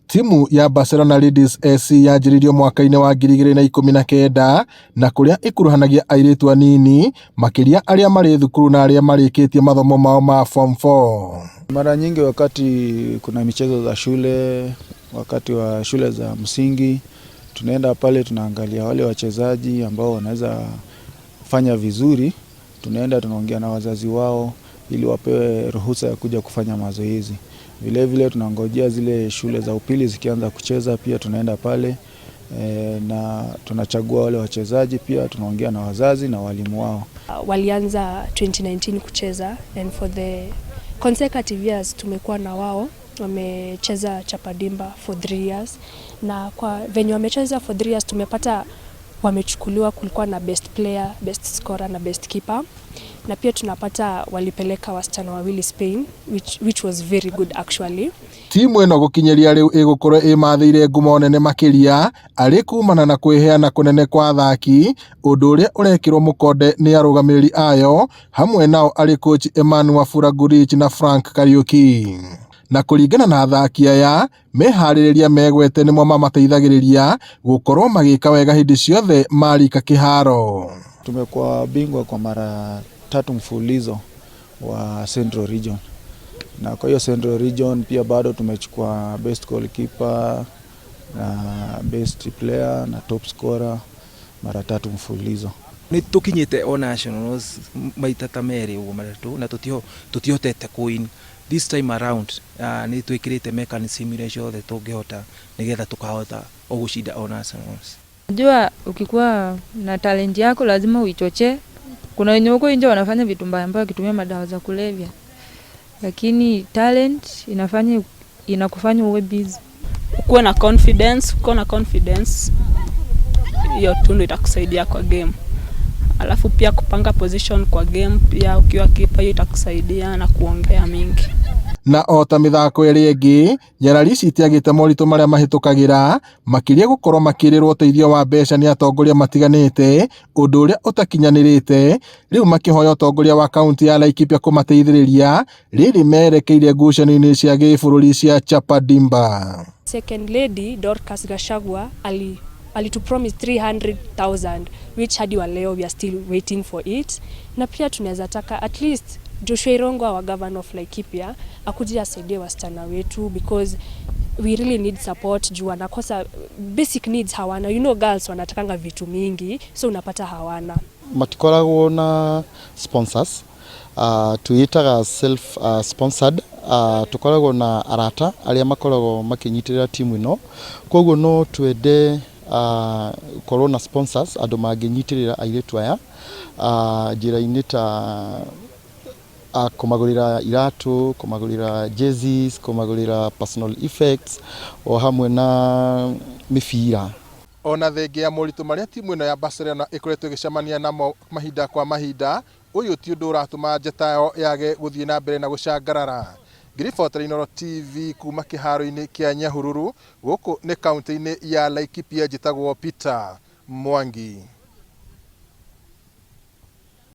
Timu ya Barcelona Ladies SC yanjĩrĩirio mwaka-inĩ wa 2019 na kũrĩa ĩkuruhanagia airĩtu anini makĩria arĩa marĩ thukuru na arĩa marĩkĩtie mathomo mao ma form 4. Mara nyingi wakati kuna michezo za shule, wakati wa shule za msingi, tunaenda pale tunaangalia wale wachezaji ambao wanaweza fanya vizuri, tunaenda tunaongea na wazazi wao ili wapewe ruhusa ya kuja kufanya mazoezi. Vile vile tunangojea zile shule za upili zikianza kucheza pia tunaenda pale na tunachagua wale wachezaji, pia tunaongea na wazazi na walimu wao. Walianza 2019 kucheza and for the consecutive years tumekuwa na wao, wamecheza Chapadimba for 3 years, na kwa venye wamecheza for 3 years tumepata wamechukuliwa, kulikuwa na best player, best scorer na best keeper, na pia tunapata walipeleka wasichana wawili Spain, which was very good actually. Timu ĩno gũkinyĩria rĩu ĩgũkorwo ĩmathĩire ngumo nene makĩria arĩ kumana na kwĩheana kũnene kwa athaki, ũndũ ũrĩa ũrekĩrwo mũkonde nĩ arũgamĩrĩri ayo, hamwe nao arĩ coach Emmanuel Furagurich na Frank Kariuki. Na kũringana na athaki aya, meharĩrĩria megwete nĩmo mamateithagĩrĩria gũkorwo magĩka wega hĩndĩ ciothe marika kĩharo. Tumekuwa bingwa kwa mara tatu mfululizo wa Central Region, na kwa hiyo Central Region pia bado tumechukua best goalkeeper na best player na top scorer mara tatu mfululizo. Nĩ tũkinyĩte o nationals maita ta merĩ ũguo matatũ na tũtihotete kũ this time around. Nĩ twĩkĩrĩte mechanism iria ciothe tũngĩhota nĩgetha tũkahota o gũcinda o nationals. Najua ukikuwa na talent yako lazima uichochee. Kuna wenye huko nje wanafanya vitu mbaya mbaya wakitumia madawa za kulevya, lakini talent inakufanya uwe busy. Ukuwe na confidence, ukuwe na confidence, hiyo tu ndio itakusaidia kwa game. Alafu pia kupanga position kwa game, pia ukiwa kipa, hiyo itakusaidia na kuongea mingi. Na o ta mĩthako ĩrĩa ĩngĩ, nyarari ici itiagĩte moritũ marĩa mahĩtũkagĩra, makĩria gũkorwo makĩrĩrwo ũteithio wa mbeca nĩ atongoria matiganĩte, ũndũ ũrĩa ũtakinyanĩrĩte rĩu, makĩhoya ũtongoria wa kaunti ya Laikipia kũmateithĩrĩria rĩrĩ merekeire ngucanio-inĩ cia gĩbũrũri cia Chapadimba. Second Lady Dorcas Gachagua alitupromise 300,000, which hadi wa leo we are still waiting for it. Na pia tunaweza taka at least Joshua Irungu, our governor of Laikipia, akuje asaidie wasichana wetu because we really need support, juu wanakosa basic needs, hawana. Girls wanatakanga vitu mingi, so unapata hawana. Matikoragwo na sponsors, twĩtaga self sponsored. Tũkoragwo na arata arĩa makoragwo makĩnyitĩrĩra timu ĩno, koguo no twende korwo na sponsors, andũ mangĩnyitĩrĩra airĩtu aya njĩra-inĩ ta kũmagũrĩra iratũ, kũmagũrĩra jerseys, kũmagũrĩra personal effects o hamwe na mĩbira. Ona thengia ya moritũ marĩa timu ĩno ya Barcelona ĩkoretwo ĩgĩcemania namo mahinda kwa mahinda, ũyũ ti ũndũ ũratũma njata yao yage gũthiĩ na mbere na gũcangarara. Ngĩribotera Inooro TV kuma kĩharo-inĩ kĩa Nyahururu gũkũ nĩ kaunti-inĩ ya Laikipia, njĩtagwo Peter Mwangi.